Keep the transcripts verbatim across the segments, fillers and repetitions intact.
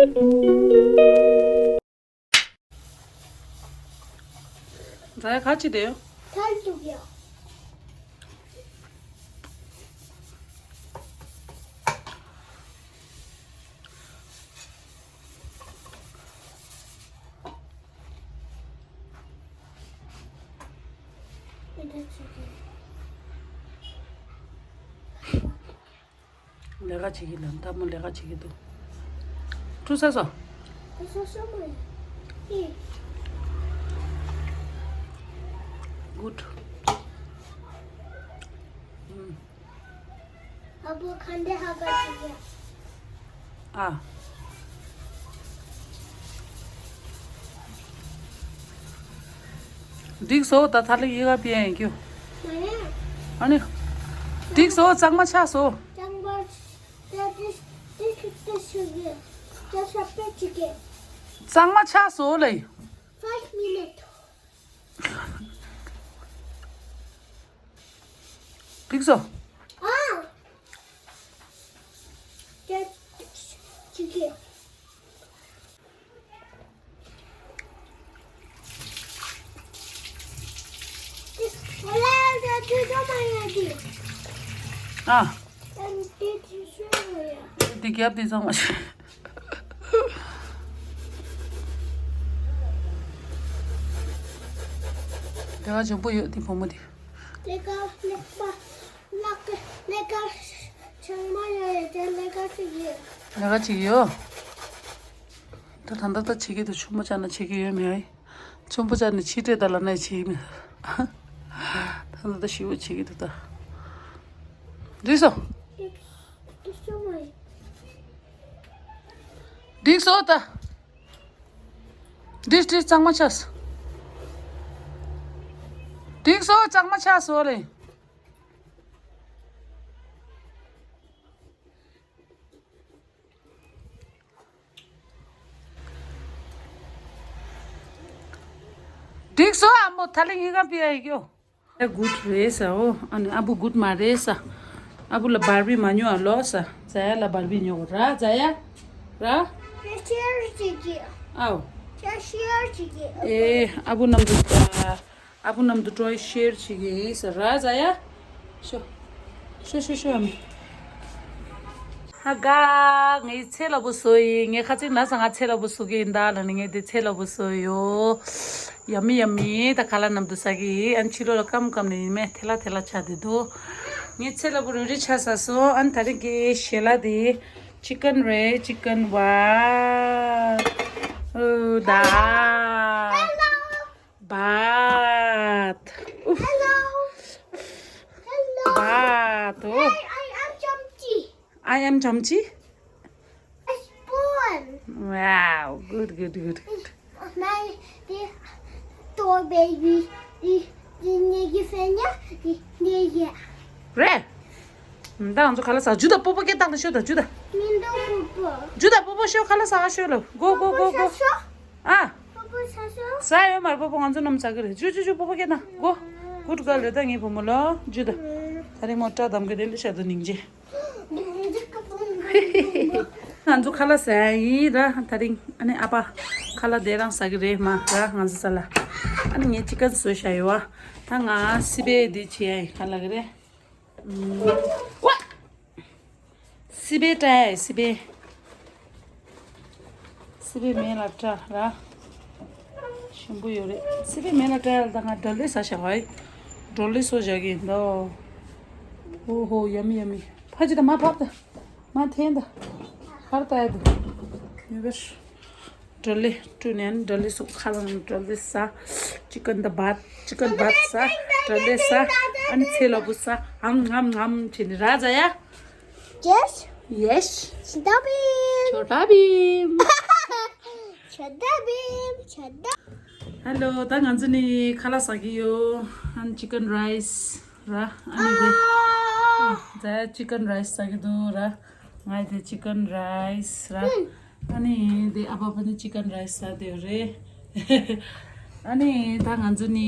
ད་ཡ་ཁ་ཅིག་དེ་ཡོད། ཐལ་འདུག་ཡ། ལས་ཀ་བྱེད་ཀྱི་ལ་འདམ་མོ་ལས་ཀ་བྱེད་ཀྱི་འདུག་ཁྲུ་ས་སོ། ཁྲུ་ས་སོ་མ་ཡིན། ཧི། གུད། ཨུམ། ཨ་བོ་ཁ་འདི་ཧ་ག་ཅིག་ཡ། ཨ། འགྲིག་སོང་། ད་ཐ་ལི་ཡི་ག་པི་ཡན་ཀྱུ། མ་རེད། ཨ་ནི། འགྲིག་སོང་། གཙང་མ་ཆགས་སོང་། གཙང་མ་ད་ཏིས་ཏིས་ཏིས་ཤུ་གི། ད་ཤ་པེ་ཅིག་གི། གཙང་མ་ཆགས་སོང་ལེ། Five minute. འགྲིག་སོང་། ཨ། ད་ཅིག་གི། ཨ། འདི་རྒྱབ་འདི་ཚང་མ་ཤེས། དེ་ག་འཇོན་པོ་ཡོད་དེ་བུ་མོ་དེ། ལས་ཀ་ལས་ཀ་ལག་ལས་ཀ་ཚང་མ་ཡོད་དེ་ལས་ཀ་ཅིག་ཡོད། ལས་ཀ་ཅིག་ཡོད། ད་ད་ད་ད་བྱེད་ཀྱི་འདུག་ཆུང་མ་ཅག་ན་བྱེད་ཀྱི་ཡོད་མེད། ཆུང་པོ་ཅག་ནི་ཕྱི་བྲེལ་དང་ལ་ནས་བྱེད་མི། ད་ད་ད་ཞི་བོ་བྱེད་ཀྱི་འདུག་ད། འགྲིག་སོང་། འགྲིག་སོང་ད། འགྲིག་འགྲིག་གཙང་མ་ཆགས་སོང་། འགྲིག་སོང་། གཙང་མ་ཆགས་སོང་ལེ། འགྲིག་སོང་ཨ་མོ། ཐ་ལི་ཡིན་ག་པི་ཨ་ཡིག་ཡོ། ཨ་གུད་རེད་ས་འོ། ཨ་ནི་ཨ་བུ་གུད་མ་རེད་ས། ཨ་བུ་ལ་བར་བི་མ་ཉོ་ཨ་ལོ་ས། ཛ་ཡ་ལ་བར་བི་ཉོ་ར་ཛ་ཡ། ར། ཁྱེད་ཤེར་བྱེད་ཀྱི། ཨའོ། ཁྱེད་ཤེར་བྱེད་ཀྱི། ཨེ་ཨ་བུ་ནམ་དུ་ཨ་བུ་ནམ་དུ་ཀྲོའི་ཤེར་བྱེད་ཀྱི་ཡིན་ས་ར་ཛ་ཡ། ཤོ། ཤོ་ཤོ་ཤོ་ཨ་མི། ཧ་ག་ངའི་ཚེ་ལ་བུ་སོ་ཡི། ངའི་ཁ་ཚིག་ན་ས་ང་ཚེ་ལ་བུ་སོ་གི་ཡིན་ད་ལ་ནི་ངའི་དེ་ཚེ་ལ་བུ་སོ་ཡོ། ཡ་མི་ཡ་མི་ད་ཁ་ལ་ནམ་དུ་ས་གི་ཨན་ཕྱི་ལོ་ལ་ཀམ་ཀམ་ནི་ཡིན་མེ་ཐེ་ལ་ཐེ་ལ་ཆ་དེ་དུ། ངའི་ཚེ་ལ་བུ་རུ་རི་ཆ་ས་སོ་ཨན་ད་རི་གི་ཤེ་ལ་དེ་ཅི་ཀན་རེ་ཅི་ཀན་ཝ། ཨུ་ད། Hello. Bath. Oof. Hello. Hello. Bath. Oh. I, I am Chomchi. I am Chomchi. A spoon. Wow. Good, good, good, good. My the door baby. The the nigga fenya. The nigga. Re. ད་ང་ཚོ་ཁ་ལག་ཟ། ཇུ་ད་པོ་པོ་སྐད་བཏང་ནས་ཤོད་ད་ཇུ་ད། མི་འདུག་པོ་པོ། ཇུ་ད་པོ་པོ་ཤོད། ཁ་ལག་ཟ་ཤོད་ལ། གོ་གོ་གོ་གོ། པོ་པོ་ཟ་ཤོག་ཨ། པོ་པོ་ཟ་ཤོག་ཟ་ཡོད་མར་པོ་པོ་ང་ཚོ་ནམ་ཟ་གི་རེད། ཇུ་ཇུ་ཇུ་པོ་པོ་སྐད་བཏང་གོ། གུད་གརལ་རེད་ད་ངའི་བུ་མོ་ལོ་ཇུ་ད། ད་རིང་མོ་སྐྲ་བསྡམ་གི་རེད་ལ་ཤ་དུ་སྙིང་རྗེ། ང་ཚོ་ཁ་ལག་ཟ་ཡིན་ར་ད་རིང་། ཨ་ནི་ཨ་ཕ་ཁ་ལག་དེ་རང་ཟ་གི་རེད་མ་ར་ང་ཚོ་ས་ལ། ཨ་ནི་ངས་ཅི་ཀན་བཟོས་བཞག་ཡོད་བ། ད་ང་སི་པའི་འདི་བྱེད་ཡ་ཡིན་ཁ་ལག་གི་རེད། ཝ། སི་པའི་ཏྲ་ཡ་སི་པའི། སི་པའི་མེ་ལ་ཏྲ་ར། ཞིམ་པོ་ཡོད་རེད། སི་པའི་མེ་ལ་ཏྲ་ཡ་ལ་ད་ང་ཌོ་ལི་ཟ་བཞག་ཧོꯏ། ཌོ་ལི་སོ་བཞག་གི་ཡིན་ད། ཨོ་ཧོ་ཡ་མི་ཡ་མི། ཕ་ཅི་ད་མ་ཕབ་ད། མ་འཐེན་ད། ཧར་ད་ཡ་ད། ཡུ་བེར། ཌོ་ལི་ཀྲུ་ནན་ཌོ་ལི་སོགས་ཁ་ལང་ཌོ་ལི་ས། ཅི་ཀན་ད་བཱད། ཅི་ཀན་བཱད་ས། ཌོ་ལི་ས། ཨ་ནི་ཚེ་ལ་བུ་ས། ཨམ་ངམ་ངམ་བྱེད་ནི་ར་ཛ་ཡ། Yes. Yes. ཆོ་ཏ་བིམ། ཆོ་ཏ་བིམ། ཆོ་ཏ་བིམ། ཆོ་ཏ། ཧེ་ལོ། ད་ང་ཚོ་ནི་ཁ་ལག་ཟ་གི་ཡོད། ཨ་ནི་ཅི་ཀན་རའི་སི་ར། ཨ་ནི་དེ། ཛ་ཡ་ཅི་ཀན་རའི་སི་ཟ་གི་འདུག་ར། ང་དེ་ཅི་ཀན་རའི་སི་ར། ཨ་ནི་དེ་ཨ་ཕ་ཕ་ནི་ཅི་ཀན་རའི་སི་ཟ་དེ་རེད། ཨ་ནི་ད་ང་ཚོ་ནི་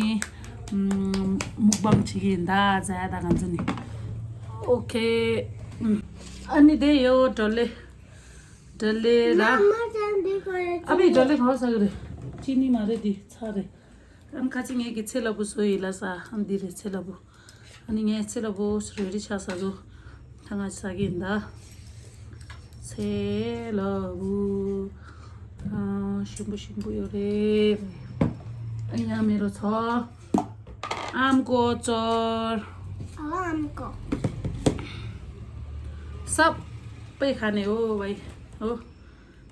མུག་བང་བྱེད་ཀྱི་ཡིན་ད་ཛ་ཡ་ད་ང་ཚོ་ནི། ཨོ་ཁེ། ཨ་ནི་དེ་ཡོ་ཌོ་ལི། ཌོ་ལི་ར། ཨ་ཕའི་འདྲ་ལེ་བ་ཟ་གི་རེད། ཅི་ནི་མ་རེད། འདི་ཚ་རེད། ཨ་ནི་ཁ་ཅིག་ངས་ཀྱི་ཚེ་ལ་བུ་བཟོ་ཡི་ལ་ས། ཨ་ནི་འདི་རེད་ཚེ་ལ་བུ། ཨ་ནི་ངས་ཚེ་ལ་བུ་རེ་རེ་ཆ་ས་བཟོ། ད་ང་ཟ་གི་ཡིན་ད། ཚེ་ལ་བུ། ཨ་ཞིམ་པོ་ཞིམ་པོ་ཡོད་རེད། ཨ་ཡ་མེ་རོ་ཚོ། ཨམ་ཀོ་ཙོར། ཨ་ཨམ་ཀོ། སབ། པའི་ཁ་ནས་ཨོ་བའི། ཨོ།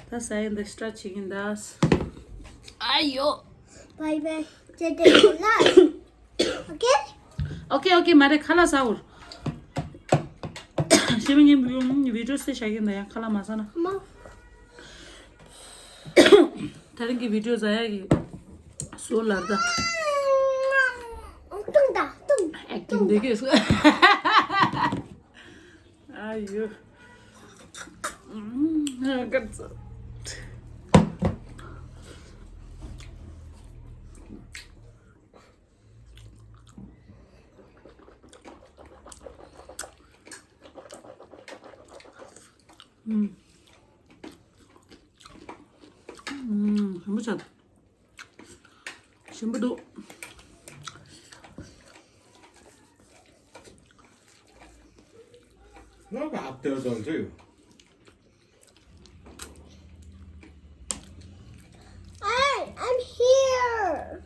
ད་ས་ཡིན་ད་སི་ཊར་ཊི་བྱེད་ཀྱིན་ད། ཨ་ཡོ། Bye bye. ཅེ་ཏེ་ལ། Okay? Okay, okay, མ་རེད། ཁ་ལག་ཟ་འོར། ཤེས་མི་ཉན་བི་ཌིའོ་སེ་བྱ་གི་འདི་ཡང་ཁ་ལག་མ་ཟ་ན། ད་རིང་གི་བི་ཌིའོ་ཟ་ཡ་གི་སོ་ལར་ད། ཨེག་ཊིང་ད་ཏུང་། ཨེག་ཊིང་འདི་གས། ཨ་ཡོ། ཨ་ཀར་ཙ། ཞིམ་པོ་ཆགས། ཞིམ་པོ་འདུག Look after the zoo. Hey, I'm here.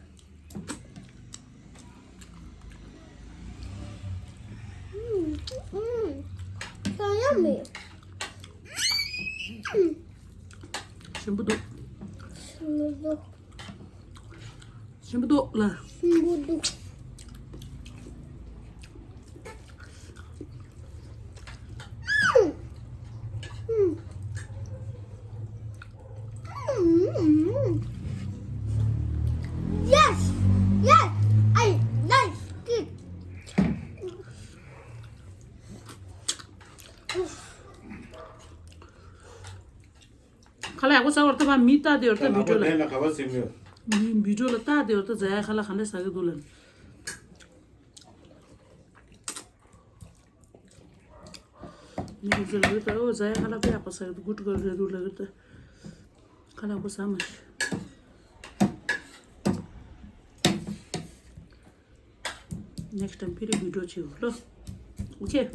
Mm, mm. So yummy. ཞིམ་པོ་འདུག་ཞིམ་པོ་འདུག་ཞིམ་པོ་འདུག་ལ། ཞིམ་པོ་འདུག Yes, yes, I like it. ཁ་ལག་ཡག་པོ་ཟ་བར་ཐབས་མི་ལྟ་དེ་བར་ཐབས་བི་ཌིའོ་ལ། ལ་ག་བ་ཟིན་ཡོད། མི་བི་ཌིའོ་ལ་ལྟ་དེ་བར་ཐབས་ཟ་ཡ་ཁ་ལག་ག་འདྲ་ཟ་གི་འདུག་ལ། མི་རིགས་ཚོ་ལ་གི་ད་ཨོ་ཟ་ཡ་ཁ་ལག་དཔེ་ཡག་པོ་ཟ་གི་འདུག་གུ་ཀྲི་ག་རེད་འདུག་ལ་གི་ད། ཁ་ལག་པོ་ཟ་མ་ཤེས། Next time ཕི་རི་བི་ཌིའོ་བྱེད་འོ་ལོ། Okay.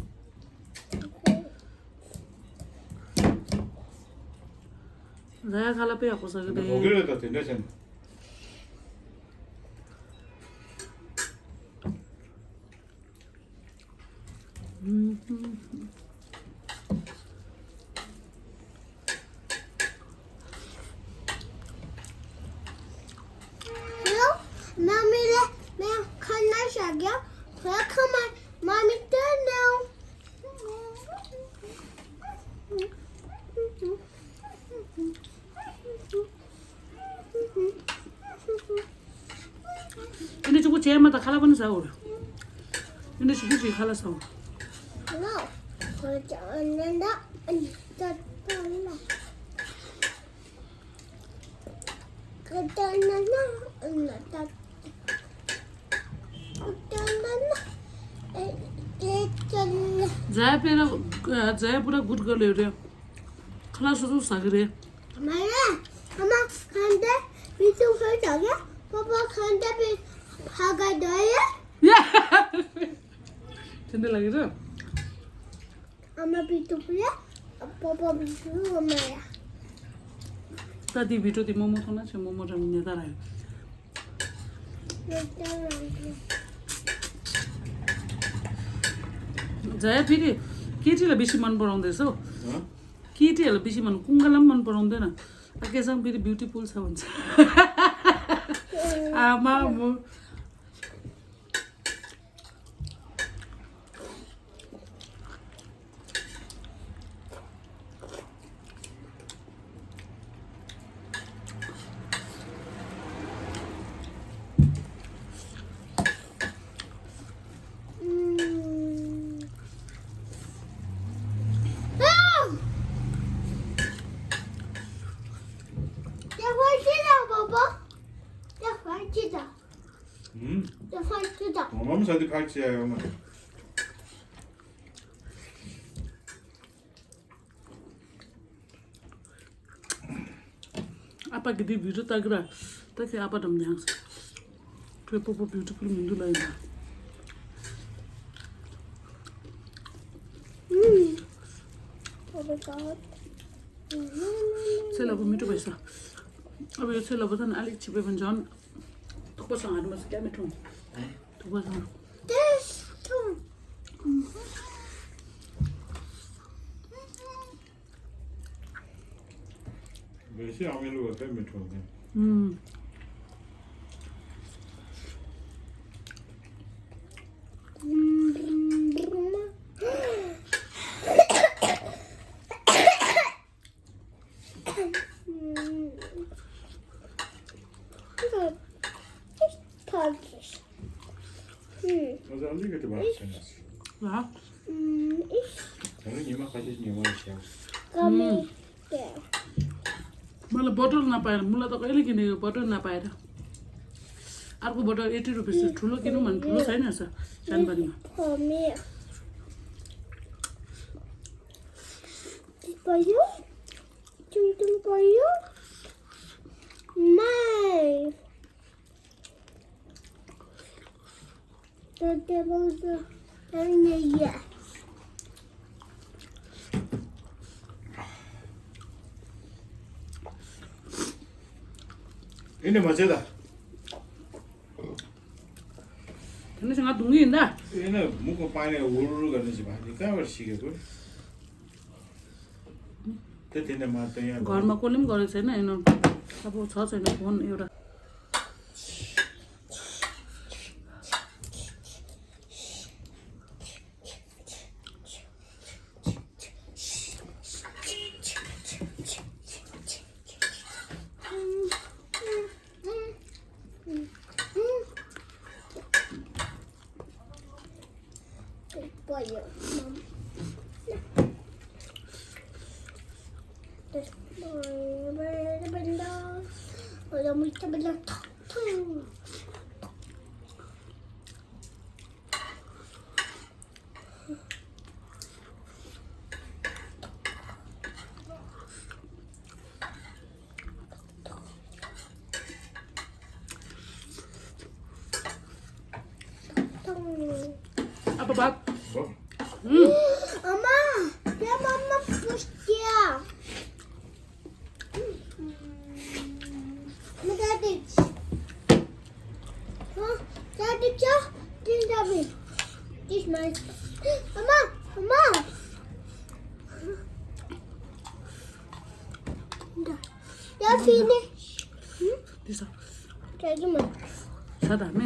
ཟ་ཡ་ཁ་ལག་དཔེ་ཡག་པོ་ཟ་གི་འདུག་རེད། གོ་གི་རེད་ད་དེ་འདྲ་བྱས་ན། Hello, mommy, let me come and shake you. Welcome, my mommy, turn down. ཨ་ནི་གཅིག་པོ་བྱས་མ་ད་ཁ་ལག་པ་ནི་ཟ་འོ། ཨ་ནི་གཅིག་པོ་བྱས་ཁ་ལག་ཟ་འོ། ཟ་ཡ་པེ་ར་ཟ་ཡ་པུ་ར་གུད་ག་ལེ་རེད། ཁ་ལག་སོ་སོ་ཟ་གི་རེད། མ་རེད། ཨ་མ་ཁ་འདི་བི་ཏུ་ཕེ་ཟ་གི། པ་པ་ཁ་འདི་བི་ཧ་ག་འདི་ཡ། ཡ། དེ་འདྲ་ལ་གི་རེད། ཨ་མ་བི་ཏུ་ཕེ། པ་པ་བི་ཏུ་ཨ་མ་ཡ། ད་དེ་བི་ཏུ་དེ་མོ་མོ་ཐོང་ན་ཆེ་མོ་མོ་རང་ནེ་ད་ར་ཡ། ཟ་ཡ་ཕི་རི། ཀི་ཏི་ལ་བི་ཤི་མན་པོ་རོང་དེ་སོ། ཀི་ཏི་ལ་བི་ཤི་མན་ཀུང་ག་ལམ་མན་པོ་རོང་དེ་ན། ཨ་ཀེ་སང་ཕི་རི་བིའུ་ཏི་ཕུལ་ས་བན་ས། ཨ་མ་མོ། ཨ་ཕ་གི་དེ་བི་ཌིའོ་ལྟ་གི་ར། ད་ཁྱེད་ཨ་ཕ་འགྲམ་མྱངས། ཁོའི་སྤོ་པོ་བིའུ་ཊི་ཕུལ་མི་འདུག་ལ་ཡིན་ན། Oh my god. ཚེ་ལ་བུ་མི་འགྲོ་བས་ས། ཨ་བུ་ཚེ་ལ་བུ་ད་ནི་ཨ་ལེགས་ཆི་པའི་བུ་འཇོན། ཐུག་པ་སང་ཨ་རི་མ་སི་ཀྱ་མི་འཁྲུངས། ཐུག་པ་སང་། This too. བེ་ཤི་ཨ་མའི་ལུག་པ་ཕེབས་མི་འཁྲུངས་ཀྱི། ཨུམ། ང་ཚོ་ཨ་མི་རི་ཀ་དུ་མ་ཕེབས་ན། ལ། ད་རུང་ཉི་མ་ཁ་ཤས་ཉི་མ་ལ་ཤར། ཀ་མི་ཀེ། མ་ལ་བོ་ཊལ་ན་པའི་ར་མུ་ལ་ཏོ་ཨེ་ལི་གི་ནི་བོ་ཊལ་ན་པའི་ར། ཨར་ཀོ་བོ་ཊལ་ཨེ་ཊི་རུ་པི་སི། ཁྲུ་ལོ་ཀི་ནུ་མན་ཁྲུ་ལོ་སའི་ན་ས་ཅན་པ་ནི་མ། ཀ་མི། པ་ཡོ། ཅུང་ཅུང་པ་ཡོ། མའི། The devil's in the yes. ཨེ་ནི་མ་བྱེད་ད། དེ་ནི་ང་སྡུག་ཡིན་ད། ཨེ་ནི་མུ་གོ་པ་ནས་འུར་འུར་ག་ནས་བྱེད་པ་ནི་ག་བར་ཞིག་གི་དགོས། དེ་དེ་ནས་མ་བཏོན་ཡ་གོར་མ་ཀོ་ལིམ་གོར་ཟེར་ན་ཡིན་ནོ། ཁ་པོ་ཚོ་ཟེར་ན་གོན་ཡོད་ར། ཨ་ཕ་ཕ། ཨ་མ། ཡ་མ་མ་པུ་ཤ་ཡ། མ་ད་དེ། ཧ། ད་དེ་ཅོ། དེ་འདྲ་བི། This nice. ཨ་མ། ཨ་མ། ཡ་ཕི་ནི། དེ་ས། ད་གི་མ། ས་ད་མེ།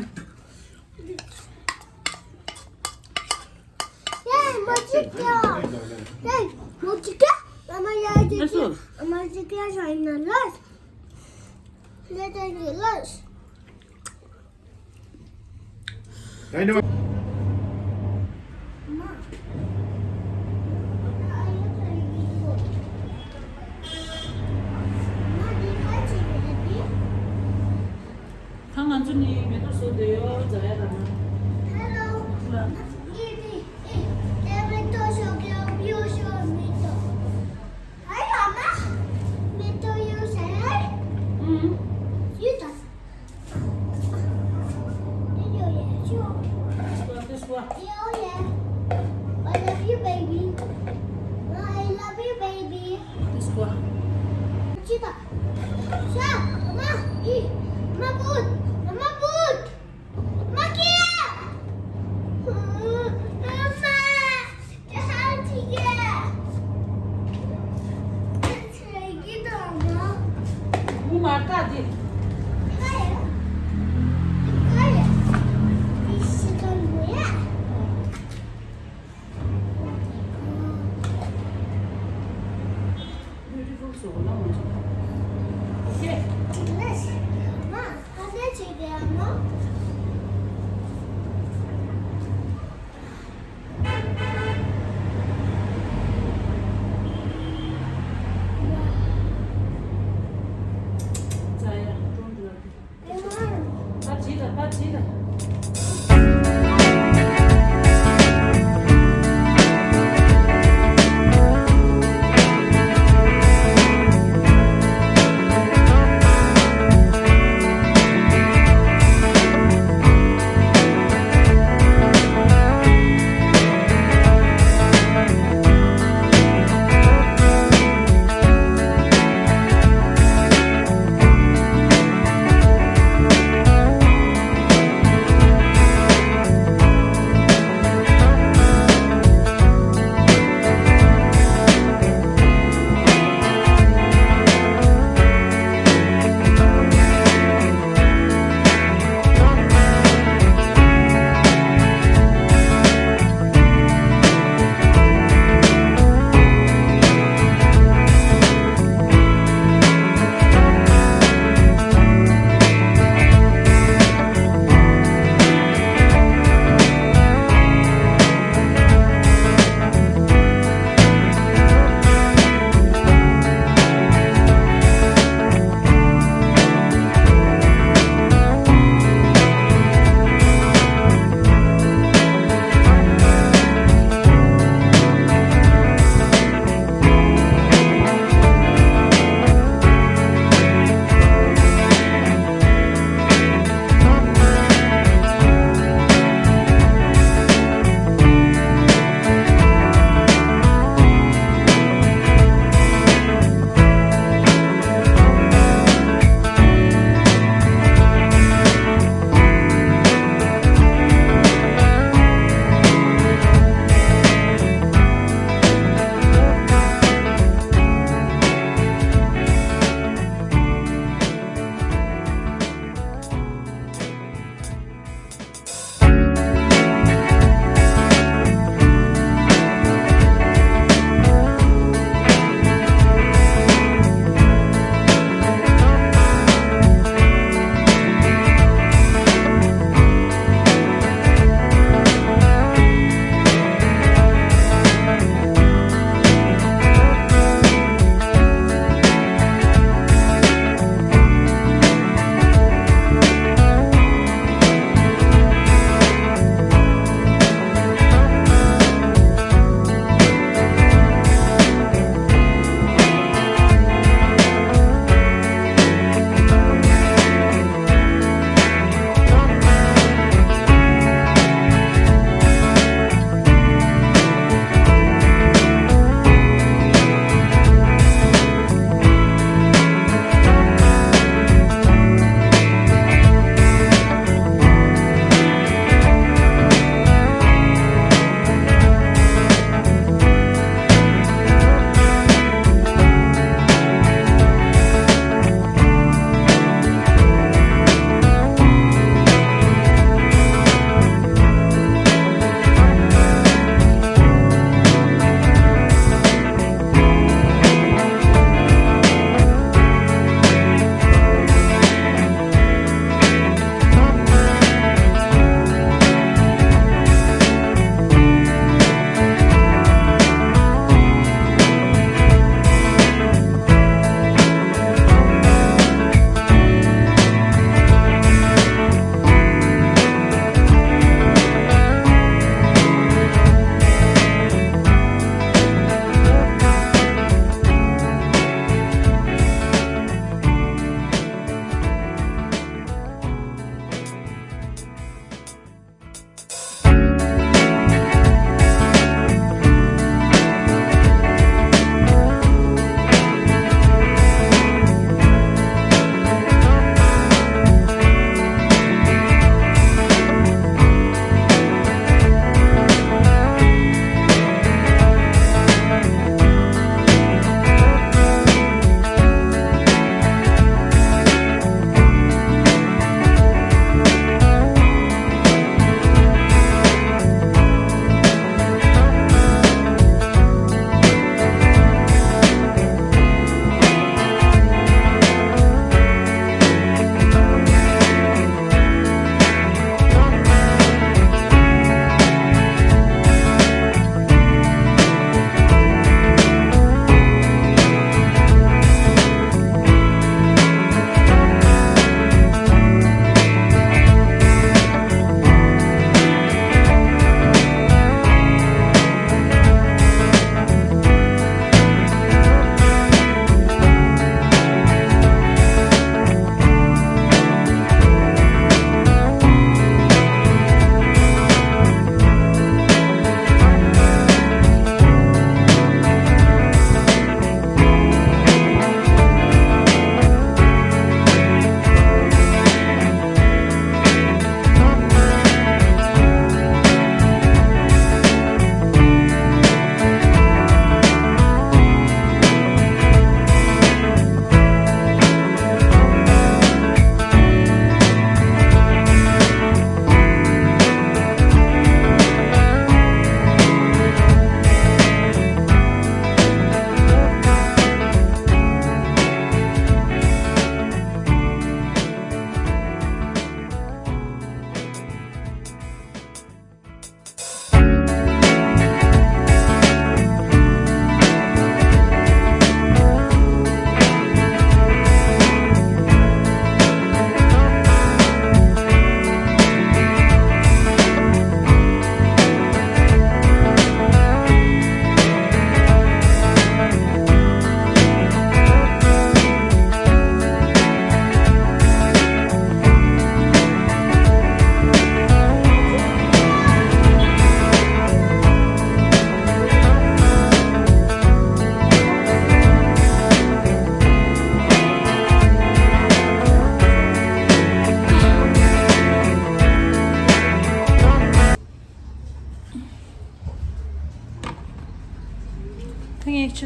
ཡ་མ་ཅི་ཀྱ། ཡ་མ་ཅི་ཀྱ། ཨ་མ་ཡ་ཅི་ཀྱ། ཨ་མ་ཅི་ཀྱ་ཤ་ཡིན་ན་ལོས། ལོས་ཏན་གི་ལོས། ད་ང་ཚོ་ནི་མེ་ཏོག་བཟོ་བསྡད་ཡོད། ཛ་ཡ་དང་ང་། Hello. ལ། Hi, Mama. མེ་ཏོག་ཡོད་ཟེར། ཨུམ། ཡོད་ད། This one, this one. Yeah, oh yeah. I love you, baby. I love you, baby. This one. Cheetah. Shark. Mama. E. Mama, boot. Mama, boot. Mama, kia. Mama. Beautiful so. Okay.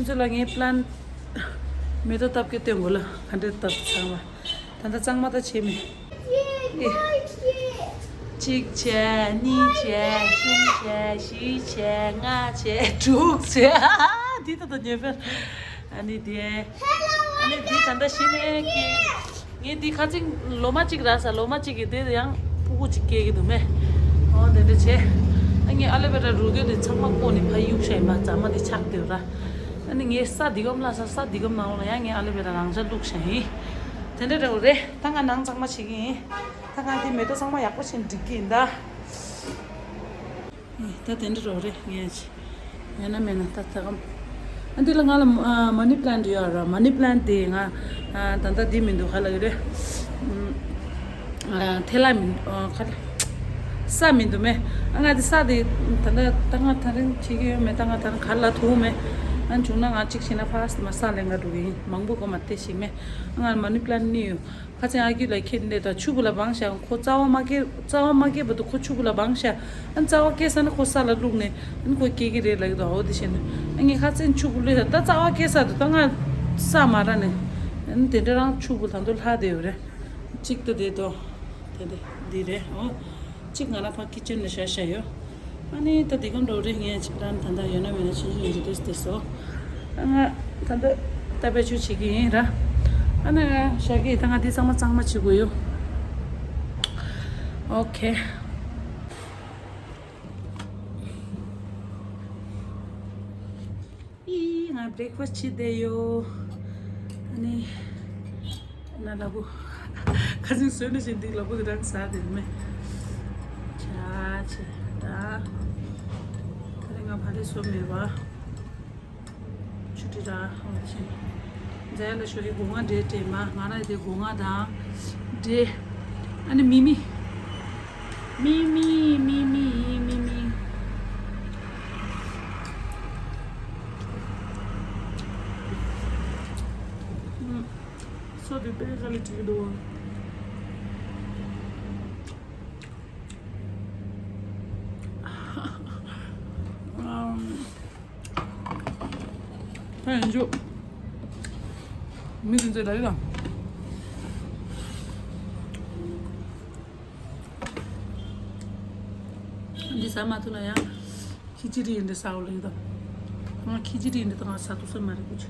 ཚོ་ལ་ངའི་པི་ལན་མེ་ཏོག་བཏབ་ཀྱི་སྟོན་དགོས་ལ། ག་འདྲས་བཏབ་ཚང་མ། ད་ལྟ་གཙང་མ་ད་བྱས་མེད། གཅིག་བྱས། གཉིས་བྱས། གསུམ་བྱས། བཞི་བྱས། ལྔ་བྱས། དྲུག་བྱས། འདི་ད་ད་ཉེ་ཕན། ཨ་ནི་དེ། ཨ་ནི་འདི་ད་ལྟ་ཤི་ནས་ཀྱི། ངས་འདི་ཁ་ཚིག་ལོ་མ་གཅིག་རག་ས། ལོ་མ་གཅིག་གི་དེ་ཡང་སྤུ་གུ་གཅིག་སྐྱེ་གི་འདུག་མེ། འོ་དེ་འདྲ་བྱས། ཨ་ངས་ཨ་ལེ་བེ་ར་རུ་གེ་དེ་ཚང་མ་བཀོག་ནས་ཕ་གཡུག་བྱས་མ། རྫ་མ་དེ་ཆག་དེ་ར། ཨ་ནི་ངས་ས་འདི་གམ་ལ་ས་ས་འདི་གམ་ནང་ལ་ཡང་ངས་ཨ་ལེ་བེ་ར་རང་འཇགས་བླུགས་བྱས་ཡིན། དེ་འདྲ་རེད་རེད། ད་ང་ནང་གཙང་མ་བྱེད་ཀྱི་ཡིན། ད་ང་དེ་མེ་ཏོག་ཚང་མ་ཡག་པོ་བྱས་འགྲིག་གི་ཡིན་ད། ད་དེ་འདྲ་རོ་རེད་ངས་ཅི། ཡོད་ན་མེད་ན་ད་ད་གམ། ཨ་འདི་ལ་ང་ལ་མ་ནི་པི་ལན་ཡོད་ར། མ་ནི་པི་ལན་དེ་ང་ད་ལྟ་འདི་མི་འདུག་ག་ལ་གི་རེད། ཐེ་ལ་མི་ག་ལ་ས་མི་འདུག་མེ། ཨ་ང་དེ་ས་དེ་ད་ལྟ་ད་ང་ཐག་རིང་བྱེད་ཀྱི་ཡོད་མེད། ད་ང་ཐག་རིང་ག་ལ་ཐུག་མེད། ཨ་བྱུང་ན་ང་གཅིག་བྱས་ན་ཕ་སི་མ་ས་ལེན་ག་འགྲོ་གི་ཡིན། མང་པོ་གོ་མ་དེ་ཞིག་མེ། ཨ་ང་ལ་མ་ནི་པི་ལན་ནི་ཡོད། ཁ་ཚན་ཨ་ཁུ་ལ་ཁྱེད་འདི་དང་ཆུ་བུ་ལ་བང་ཤ། ཁོ་རྩ་བ་མ་སྐྱེས། རྩ་བ་མ་སྐྱེས་བར་དུ་ཁོ་ཆུ་བུ་ལ་བང་ཤ། ཨ་རྩ་བ་སྐྱེས་ས་ན་ཁོ་ས་ལ་བླུགས་ནས་ཨ་ཁོ་སྐྱེ་གི་རེད་ལབ་ཀྱི་འདུག་འོ་དེ་བྱས་ནས་ཨ་ངས་ཁ་ཚན་ཆུ་བུ་ལོས་ད་རྩ་བ་སྐྱེས་ས་དུ་ད་ང་ས་མ་ར་ནས་ཨ་དེ་འདྲ་རང་ཆུ་བུ་ད་དུ་ལྷག་བསྡད་ཡོད་རེད། གཅིག་ཏུ་བསྡད་དོ། དེ་འདི་འདི་རེད་འོ། གཅིག་ང་རང་ཕ་ཁི་ཅན་ལ་བཞག་བཞག་ཡོད། ཨ་ནི་ད་དེ་གམ་འགྲོ་རེད། ངས་ཅིག་རང་ད་ལྟ་ཡོད་ན་མེད་ན་ཆུང་ཆུང་ཡིན་གྱི་དེ་དེ་སོ། ཨ་ང་ད་ལྟ་ད་བེད་སྤྱོད་བྱེད་ཀྱི་ཡིན་ར། ཨ་ནི་ང་བཞག་གི་ད་ང་འདི་ཚང་མ་གཙང་མ་བྱེད་དགོས་ཡོད། ཨོ་ཁེ། ཨི་ང་བྷི་རེག་ཕ་སི་བྱེད་བསྡད་ཡོད། ཨ་ནི། ན་ལ་བུ། ཁ་སང་བཟོས་ནས་བཞིན་འདི་ལ་བུ་གི་རང་ཟ་དེ་མེད། ཆ་ཆེ་ད། ད་རེ་ང་ཕ་རེ་བཟོ་མེད་པ། ཆུ་ཏི་ར་ཧང་ཆེ། མཛའ་ལ་ཤོ་ཡི་སྒོ་ང་འདྲེ་འདྲེ་མ་ང་ར་དེ་སྒོ་ང་དང་། འདྲེ། ཨ་ནི་མི་མི། མི་མི་མི་མི་མི་མི། སོ་དེ་པའི་ཁ་ལ་བྲིས་འདུག་ཕན་ཡོན་ཅོ། མི་དེ་ཚོས་ལ་ཡོད་དམ། འདི་ཟ་མ་ཐུབ་ན་ཡང་ཁི་ཅི་རི་ཡིན་འདི་ཟ་འོ་ལ་ཡོད་དམ། ང་ཁི་ཅི་རི་ཡིན་འདི་ད་ང་ཟ་ཐུབ་ས་མ་རེད་ཀུ་ཅི།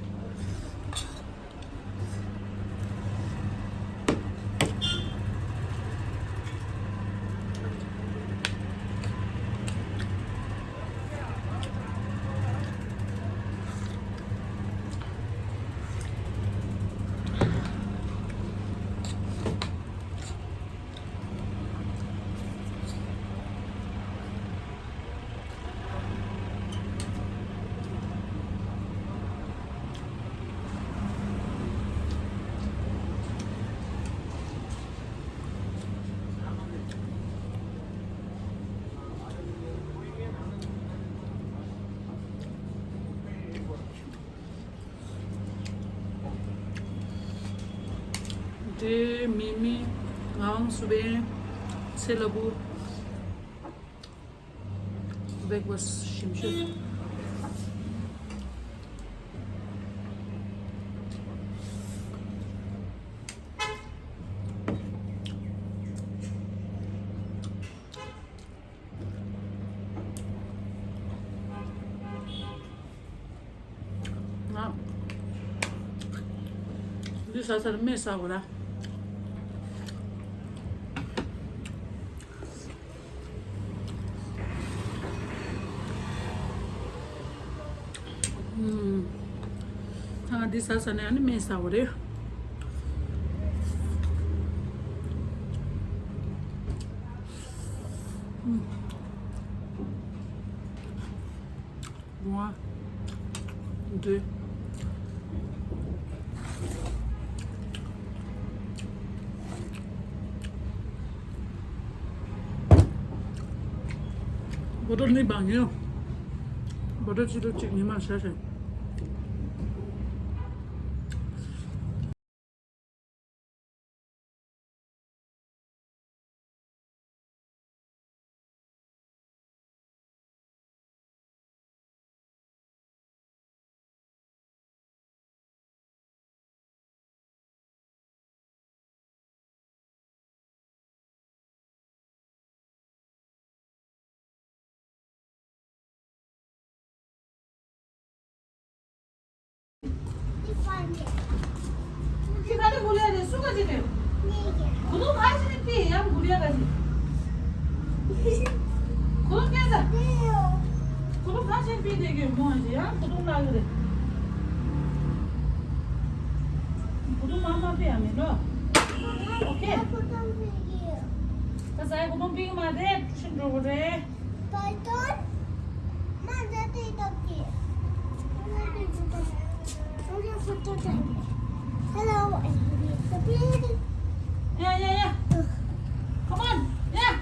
འདྲེ་མི་མི། ངག་དབང་སུ་བན། ཚེ་ལ་བུ། བེག་བ་ཞིམ་ཤོས། ང་འདི་ཟ་ཚར་སྨན་ཟ་དགོས་ར། ཨུམ། ད་ང་འདི་ཟ་ཟ་ནས་ཨ་ནི་སྨན་ཟ་དགོས་རེད། ཨུམ། ཝ། འདི། བོ་ཊལ་གཉིས་བང་ཡོད། བོ་ཊལ་གཅིག་ཏུ་གཅིག་ཉི་མ་བྱས་བྱས། ཁྱི་ག་ནས་གུ་ལས་རེད། སུ་ག་ཅི་རེད། གུ་དུང་ག་ཅི་ནས་ཕི་ཡང་གུ་ལས་ག་ཅི། གུ་དུང་སྐྱེ་ས། གུ་དུང་ག་ཅི་ཕི་དེ་གི་མོ་ཨ་ཅི་ཡང་གུ་དུང་ལ་གི་རེད། གུ་དུང་མ་མ་ཕི་ཡང་མེད་ལོ། ཨོ་ཁེ། ད་ས་ཡ་གུ་དུང་ཕི་གི་མ་རེད། ཊུ་ཤན་འགྲོ་གི་རེད། Python? Mom, that is okay. Hello, it's the beauty. Yeah, yeah, yeah. Come on, yeah.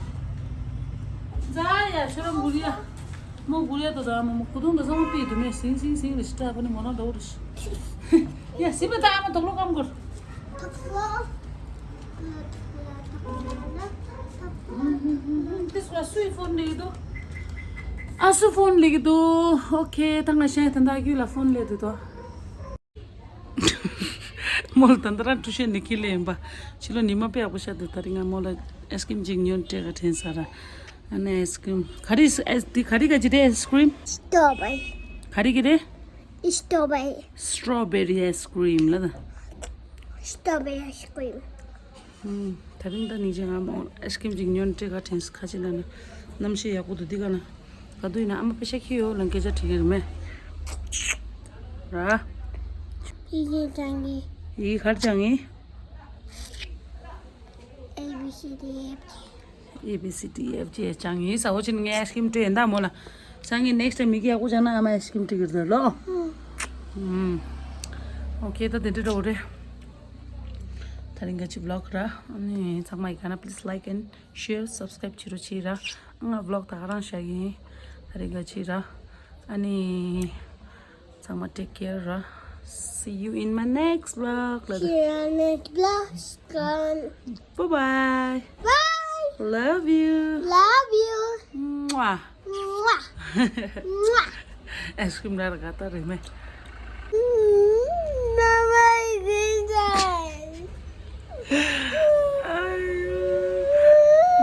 ཛ་ཡ་ཤོ་རམ་གུ་ལི་ཡ། མོ་གུ་ལི་ཡ་དོ་ད་མོ་མོ་གུ་དུང་དོ་ས་མོ་པི་དུ་མེ་སིང་སིང་སིང་རི་ཤི་ཏ་པ་ནི་མོ་ན་དོ་རི་ཤི། ཡ་སི་པ་ད་མོ་དོག་ལོ་ཀམ་གུར། དེ་སུ་ལ་སུའི་ཕོན་ལེགས་འདུག་ཨ་སུ་ཕོན་ལེགས་འདུག་ཨོ་ཁེ། ད་ང་ཤེས་ད་ད་རྒྱུད་ལ་ཕོན་ལེགས་འདུག་དོ། མོ་ལ་ད་ད་རང་ཊུ་ཤན་ནི་ཁི་ལེ་ཡིན་པ། ཕྱི་ལོ་ཉི་མ་དཔེ་ཡག་པོ་ཤར་འདུག་ད་རིང་ང་མོ་ལ་ཨའི་སི་ཀྲིམ་ཅིག་ཉོན་སྤྲད་ག་དྲན་ས་ར། ཨ་ནི་ཨའི་སི་ཀྲིམ་ག་རི་ཨ་དེ་ག་རི་ག་ཅི་རེད་ཨའི་སི་ཀྲིམ། Strawberry. ག་རི་གི་རེད། Strawberry. Strawberry ice cream ལ་ད། Strawberry ice cream. ད་རིང་ད་ནིང་ཅན་ང་མོ་ཨའི་སི་ཀྲིམ་ཅིག་ཉོན་སྤྲད་ག་དྲན་ཁ་ཅིག་ལ་ན། གནམ་གཤིས་ཡག་པོ་འདུག་འདི་ག་ན། ག་དུས་ཡིན་ན་ཨ་མ་པེ་ཤ་ཁྱི་ཡོད་ལ་སྐད་ཆ་དྲི་གི་རེད་མེ། ར། ཡི་གེ་སྦྱང་གི། ཡི་གེ་ག་རེ་སྦྱང་གི། A B C D E F G. A B C D E F G སྦྱང་གི་ཡིན་ས་འོ་ཅི་ནི་ངས་ཨའི་སི་ཀྲིམ་སྤྲད་ཡིན་ད་མོ་ལ། སང་ཉིན་ནེགསི་ཊའིམ་མི་གི་ཡག་པོ་སྦྱང་ན་ཨ་མ་ཨའི་སི་ཀྲིམ་སྤྲད་གི་རེད་ལོ། ཨོ་ཁེ་ད་དེ་འདྲ་འགྲོ་རེད། ད་རིང་ག་ཅི་བི་ལོག་ར། ཨ་ནི་ཚང་མ་ཡི་ག་ན་please like and share, subscribe བྱེད་རོགས་བྱེད་ར། ང་བི་ལོག་ད་ག་རང་བཞག་གི་ཡིན། ད་རིང་ག་ཅི་ར། ཨ་ནི་ཚང་མ་take care ར། See you in my next vlog. See you next vlog. Bye bye. Bye. Love you. Love you. Mwah. Mwah. Mwah. ཨའི་སི་ཀྲིམ་ར་ར་ག་ད་རེད་མེ། Bye bye.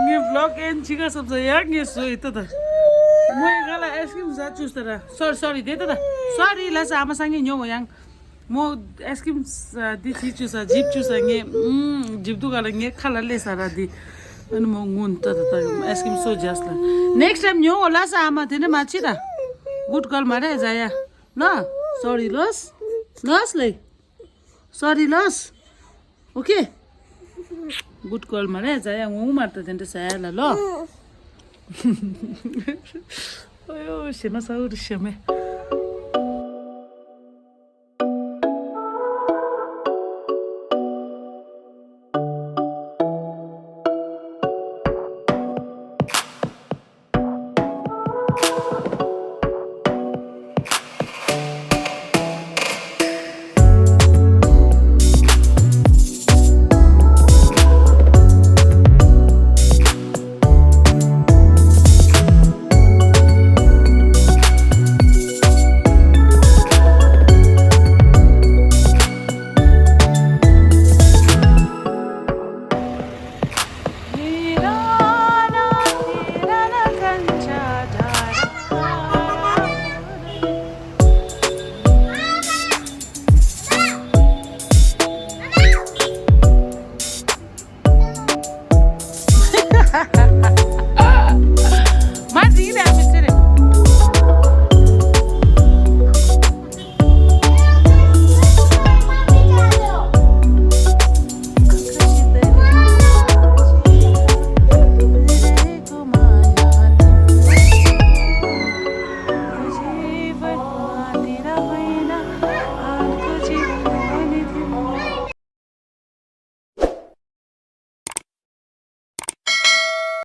ངའི་བི་ལོག་ཨེན་ཇི་ག་སབ་ས་ཡ་ངའི་བཟོ་ཡི་ཏ་ད། མོ་ཡི་ག་ལ་ཨའི་སི་ཀྲིམ་ཟ་བཅུག་ས་ར། སོ་རི་སོ་རི་དེ་ཏ་ད། སོ་རི་ལ་ས་ཨ་མ་སང་ཉིན་ཉོ་གོ་ཡང་། མོ་ཨའི་སི་ཀྲིམ་ཟ་འདི་བྱིས་བཅུག་ས་འཇིབ་བཅུག་ས་ངའི་ཨུམ་འཇིབ་དུ་ག་ལ་ངའི་ཁ་ལ་སླེབས་ས་ར་འདི། ཨ་ནི་མོ་སྔུན་ཏ་ད་ད་ཨའི་སི་ཀྲིམ་སོ་ཇ་སི་ལ། ནེགསི་ཊའིམ་ཉོ་གོ་ལ་ས་ཨ་མ་དེ་ནས་མ་བྱེད་ད། Good girl མ་རེད་ཟ་ཡ། ལ། སོ་རི་ལོས། ལོས་ལེ། སོ་རི་ལོས། ཨོ་ཁེ། Good girl མ་རེད་ཟ་ཡ་ངོ་མ་ད་དེ་འདྲ་ཟ་ཡ་ལ་ལོ། ཨོ་ཡོ་ཞེ་མ་ས་འུ་རི་ཞེ་མེ།